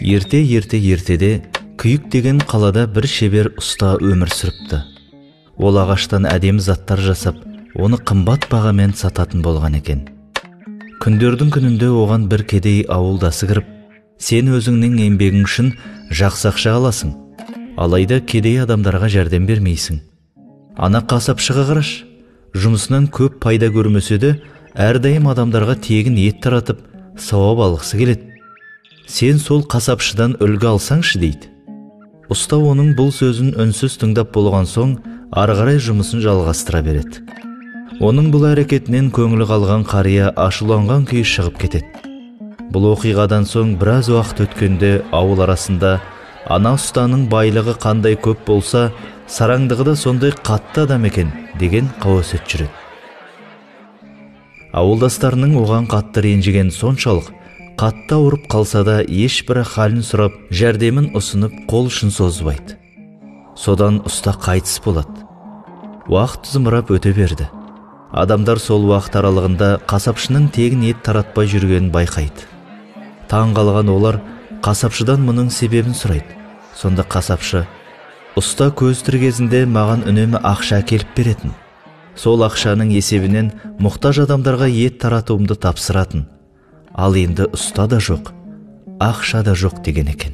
Ерте-ерте ертеде Күйік деген қалада бір шебер ұста өмір сүріпті. Ол ағаштан әдемі заттар жасап, оны қымбат бағамен сататын болған екен. Күндердің күнінде оған бір кедей ауылдасы кіріп, сен өзіңнің еңбегің үшін жақсы ақша аласың, алайда кедей адамдарға жәрдем бермейсің. Ана қасапшыға қараш, жұмысынан көп пайда көрмесе де, әрдайым адамдарға тегін ет таратып, сауап алғысы келеді. Сен сол қасапшыдан үлгі алсаңшы дейді. Ұста оның бұл сөзін үнсіз тыңдап болған соң, ары қарай жұмысын жалғастыра береді. Оның бұл әрекетінен көңілі қалған қария ашуланған күйі шығып кетеді. Бұл оқиғадан соң біраз уақыт өткенде ауыл арасында ана ұстаның байлығы қандай көп болса, сараңдығы да сондай қатты адам екен деген қауесет жүреді. Ауылдастарының оған қатты ренжіген соншалық, қатты ауырып қалса да ешбірі халін сұрап, жәрдемін ұсынып қол ұшын созбайды. Содан ұста қайтыс болады. Уақыт зымырап өте берді. Адамдар сол уақыт аралығында қасапшының тегін ет таратпай жүргенін байқайды. Таң қалған олар қасапшыдан мұның себебін сұрайды. Сонда қасапшы, ұста көз тірі кезінде маған үнемі ақша әкеліп беретін. Сол ақшаның есебінен мұқтаж адамдарға ет таратуымды тапсыратын. Ал енді ұста да жоқ, ақша да жоқ деген екен.